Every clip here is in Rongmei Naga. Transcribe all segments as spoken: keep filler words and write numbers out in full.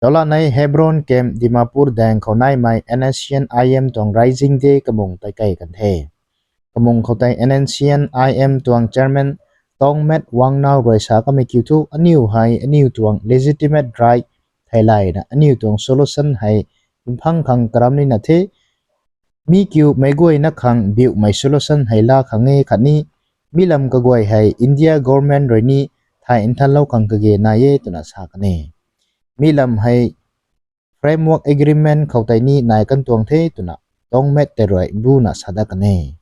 Dolanei Hebron camp Dimapur daeng khou naimei N S C N I M tuang Rising Day kamung tei kei kan the. Kamung khou tei N S C N I M tuang chairman Tongmet Wangnau rui sa kamei kiu thu, aniu hei aniu tuang legitimate right theilayna aniu tuang solution hei mphang khang karam nina the. Mi kiu meic guayna khang biuhmei solution hei la khang e khatni mi lam kaguay hei India government rui ni thay nthanlou khang kage nai e twna sa kan e. Mi lam hei Framework Agreement khou tei ni nai kan tuang the twna Tongmet tei rui mbuna sa dat kan e.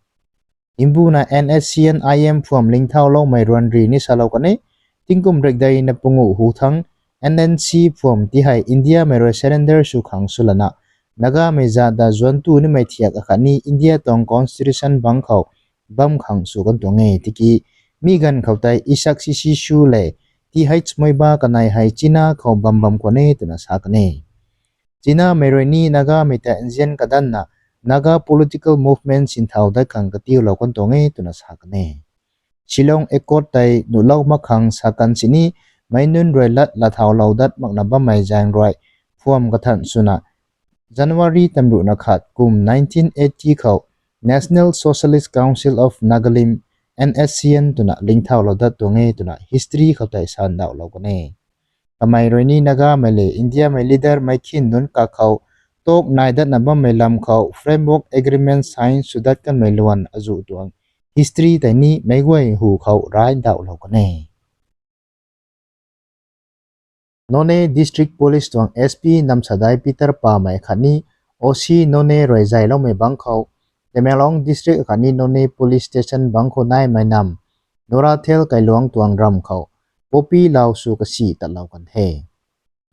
Mbuna N S C N I M phuam lingthauloumei ruanri ni salou kan e. Tingkum rekdeina pungu hu thang N S C N phuam ti hei Indiamei rui surrender sw khang swlana Nagamei zat ta zuantu nimei thiak akhatni India tuang constitution bangc khou bam khang sw kan tuang e tiki mi ganv khou tei Isak Sisi Shu le Th Moiba kanei hei China khou bam bam khwan e twna sa kan e. Chinamei rui ni Nagamei ta nzian kadanna Naga political movement sinthau dat khang katiulou kan tuang e twna sa kan e. Shillong Accord tei nuhlou mak khang sa kan sini meic nunc rui lat lathaulou dat makna bammei zaeng rui phuam kathan swna January tamruhna khat kum nineteen eighty khou National Socialist Council of Nagalim, N S C N twna lingthaulou dat tuang e twna history khou tei sandauhlou kan e. Kamei rui ni Nagamei le Indiamei leader mei khin nunc kakhou talk nai datna bammei lam khou Framework Agreement sign sw dat kanmei luan azuh tuang history tei ni meic guay hu khou rai ndauhlou kan e. Noney District Police tuang S P Namsadai Peter Pamei khatni O C Noney rui zayloumei bangc khou Tamenglong District khatni Noney Police Station bangc khou naimei nam Norathel Kailuang tuang ram khou poppy lau sw kasi tatlou kan the.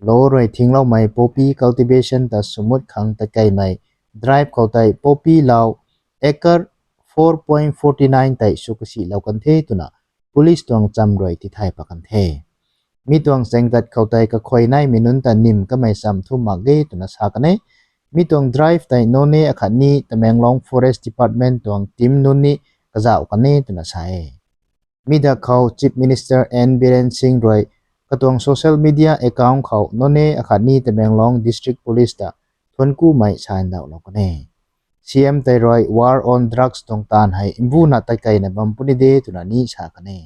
Lo rui thingloumei poppy cultivation ta swmut khang takeimei drive khou tei poppy lau acre four point forty nine tei sw kasilou kan the twna police tuang cham rui tithay pat kan the. Mi tuang chaengdat khou tei kakhuay naimei nunc ta nim kamei cham thu mak ge twna sa kan e. Mi tuang drive tei Noney akhatni Tamenglong Forest Department tuang team nunc ni kazauh kan e twna sa e. Mi dak khou Chief Minister N Biren Singh rui katuang social media account khou Noney akhatni Tamenglong District Police ta thuanc kumei sandauhlou kan e. C M tei rui war on drugs tuang taanv hei mbuna takeina bam puni de twna ni sa kan e.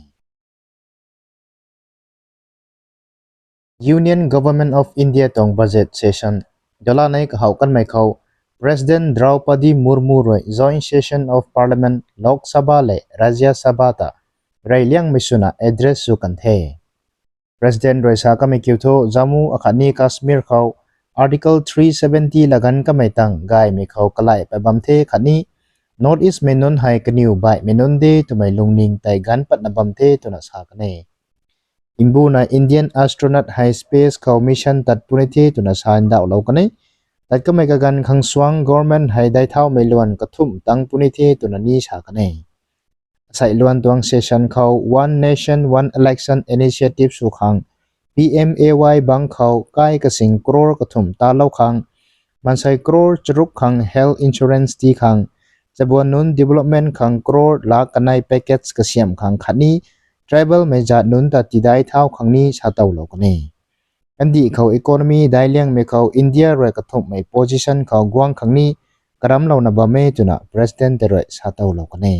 Union Government of India tuang budget session dolanei kahouh kanmei khou President Draupadi Murmu rui Joint Session of Parliament Lok Sabha le Rajya Sabha ta reyliangmei swna address sw kan the. President rui sa kamei kiu thu Jammu akhatni Kashmir khou Article three seventy laganv kamei tang gaymei khou kalai pat bam the khatni North East mei nunc hei kaniw baihmei nunc de twmei lungning tei ganc patna bam the twna sa kan e. Mbuna Indian astronaut hei space khou mission tat puni the twna sandauhlou kan e. Tat kamei kaganv khang suang government hei daithaumei luan kathumh tang puni the twna ni sa kan e. Asei luan tuang session khou One Nation One Election Initiative sw khang P M A Y bangc khou kai kasing crore kathumh talou khang, maansei crore charuk khang health insurance ti khang, chabuan nunc development khang crore lakh kanei package kasiamh khang khatni tribal mei zat nunc ta tidai thau khang ni satowlou kan e. Kandih khou economy daic liangmei khou India rui kathumhmei position khou guang khang ni karamlouna bam e twna President tei rui satowlou kan e.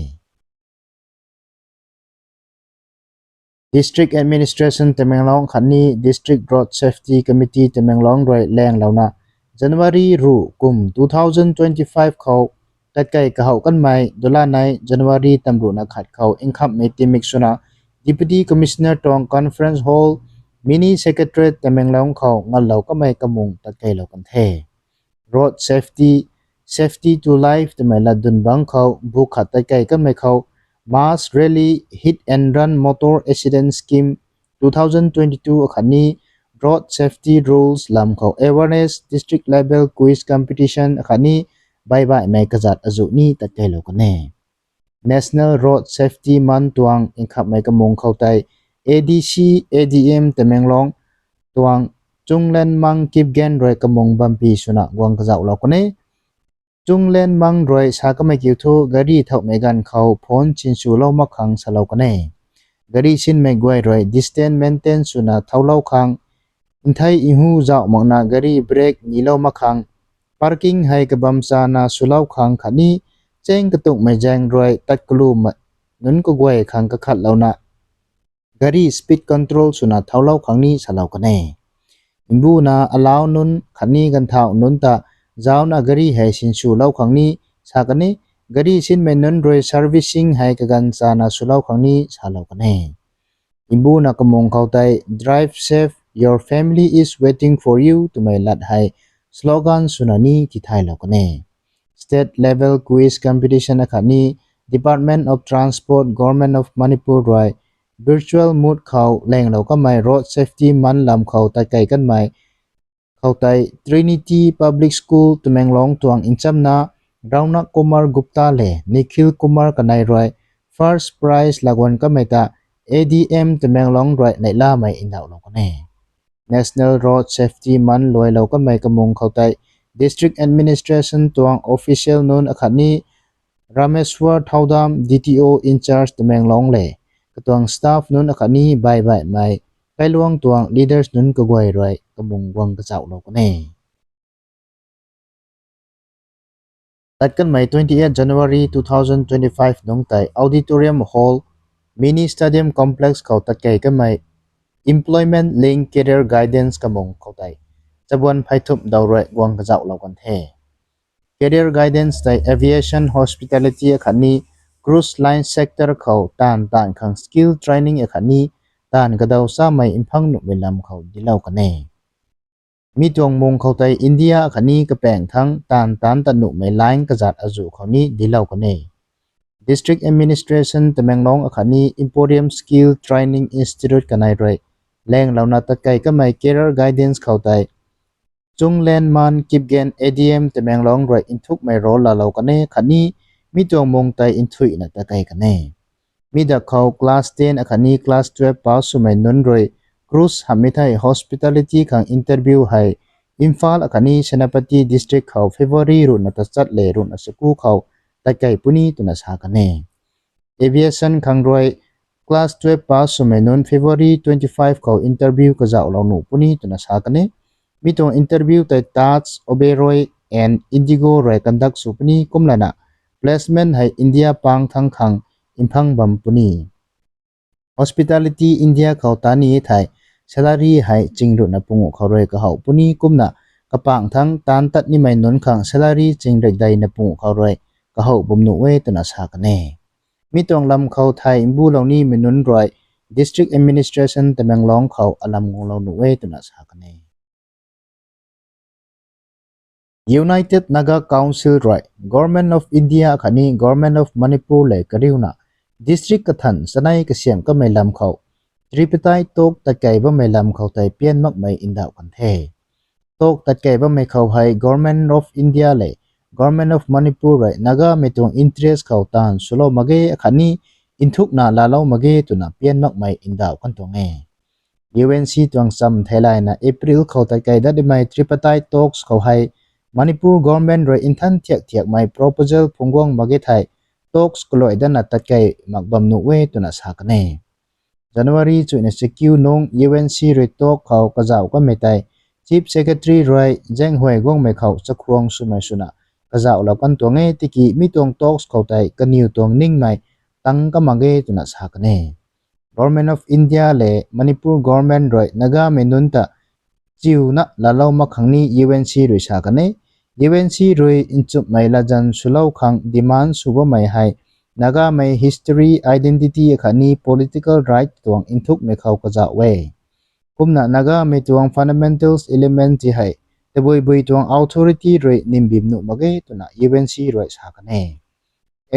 District Administration Tamenglong khatni District Road Safety Committee Tamenglong rui langlouna January ruh kum two thousand twenty-five khou tatkei kahouh kanmei dolanei January tamruhna khat khou nkhamhmei timik swna Deputy Commissioner tuang Conference Hall, Mini Secretariat Tamenglong khou nganlou kamei kamung tatkeilou kan the. Road safety, safety to life twmei latdyn bangc khou bu khat tatkei kanmei khou mass rally, hit and run, motor accident scheme two thousand twenty-two akhatni road safety rules lam khou awareness, district level quiz competition akhatni baibaihmei kazat azuh ni tatkeilou kan e. National Road Safety Month tuang nkhamhmei kamung khou tei A D C, A D M Tamenglong tuang Chunglenmang Kipgen rui kamung bampy swna guang kazauhlou kan e. Chunglenmang rui sa kamei kiu thu gari thauhmei ganv khou phone sinswlou mak khang salou kan e. Gari sinmei guay rui distance maintain swna thaulou khang Nthei nhu zauh makna gari brake nilou mak khang, parking hei kabam chana swlou khang khatni cheng katummei zaeng rui tat kalu nunc kaguay khang kakhatlouna gari speed control swna thaulou khang ni salou kan e. Mbuna alau nunc khatni ganvthauh nunc ta zaucna gari hei sinswlou khang ni sa kan e. Gari sinmei nunc rui servicing hei kaganv chana swlou khang ni salou kan e. Mbuna kamung khou tei Drive safe, your family is waiting for you twmei lat hei slogan swna ni tithaylou kan e. State level quiz competition akhatni Department of Transport, Government of Manipur rui virtual mode khou lenglou kanmei road safety month lam khou tatkei kanmei khou tei Trinity Public School Tamenglong tuang nchamna Raunak Kumar Gupta le Nikhil Kumar kanei rui first prize laguan kanmei ta A D M Tamenglong rui neihlamei ndauhlou kan e. National Road Safety Month luailou kanmei kamung khou tei District Administration tuang official nunc akhatni Rameswar Thaudam, D T O in charge Tamenglong le katuang staff nunc akhatni baihbaihmei kailuang tuang leaders nunc kaguay rui kamung guang kazauhlou kan e. Tat kanmei twenty eight January two thousand twenty five nungc tei Auditorium Hall, Mini Stadium Complex khou tatkei kanmei Employment Link Career Guidance kamung khou tei chabuan pheythumh daw rui guang kazauhlou kan the. Career guidance tei aviation, hospitality akhatni cruise line sector khou taanv taanv khang skill training akhatni taanv kadaw chamei mphang nuhmei lam khou dilou kan e. Mi tuang mung khou tei India akhatni kapaeng thangc taanv taanc tat nuhmei line kazat azuh khou ni dilou kan e. District Administration Tamenglong akhatni Emporium Skill Training Institute kanei rui lenglouna tatkei kanmei career guidance khou tei Chunglenman Kipgen, A D M Tamenglong rui nthukmei role laalou kan e khatni mi tuang mung tei nthuihna tatkei kan e. Mi dak khou class ten akhatni class twelve pass swmei nunc rui cruise hamhmei thei hospitality khang interview hei Imphal akhatni Senapati District khou February ruhna tachat le ruhna chaku khou tatkei puni twna sa kan e. Aviation khang rui class twelve pass swmei nunc February twenty five khou interview kazauhlou nuh puni twna sa kan e. Mi tuang interview tei Taj, Oberoi and Indigo rui conduct sw puni kumlana placement hei India pang thangc khang mphang bam puni. Hospitality India khou tat ni thei salary hei ching ruhna punguh khou rui kahouh puni kumna kapang thangc taanc tat nimei nunc khang salary ching rikdeina punguh khou rui kahouh bam nuh e twna sa kan e. Mi tuang lam khou thei mbulou nimei nunc rui District Administration Tamenglong khou alam guanglou nuh e twna sa kan e. United Naga Council rui Government of India khatni Government of Manipur le kariuna district kathan chanei kasiamh kamei lam khou tripartite talk tatkei bammei lam khou tei pian makmei ndauh kan the. Talk tatkei bammei khou hei Government of India le Government of Manipur rui Nagamei tuang interest khou taanv swlou mak ge akhatni nthukna laalou mak ge twna pian makmei ndauh kan tuang e. U N C tuang chamv theilayna April khou tatkei dat nimei tripartite talks khou hei Manipur government rui nthan thiak thiakmei proposal phungc guang mak ge thei talks kaluai datna tatkei mak bam nuh e twna sa kan e. January chuina chakiu nung U N C rui talk khou kazauh kanmei tei Chief Secretary rui zaenghuay guangmei khou chakhwang swmei swna kazauhlou kan tuang e. Tiki mi tuang talks khou tei kaniw tuang ningmei tang ka mak ge twna sa kan e. Government of India le Manipur government rui Nagamei nunc ta chiuna laalou mak khang ni U N C rui sa kan e. U N C rui nchumhmei latzan swlou khang demand sw bammei hei Nagamei history, identity akhatni political right tuang nthukmei khou kazauh e. Kumna Nagamei tuang fundamentals element ti hei tabui bui tuang authority rui nimbim nuh mak ge twna U N C rui sa kan e.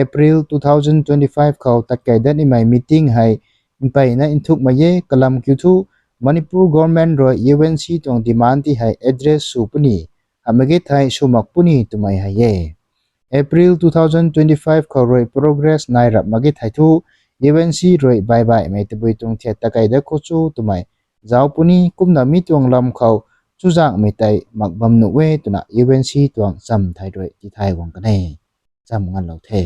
April two thousand twenty-five khou tatkei dat nimei meeting hei mpeyna nthukmei e. Kalam kiu thu Manipur government rui U N C tuang demand ti hei address sw puni, hamh mak ge thei sw mak puni twmei hei e. April two thousand twenty-five khou rui progress nai rap mak ge thei thu U N C rui baihbaihmei tabui tuang thiat tatkei dat khou cho twmei zauc puni kumna mi tuang lam khou chuzaenghmei tei mak bam nuh e twna U N C tuang chamv thei rui tithay guang kan e. Chamv nganlou the.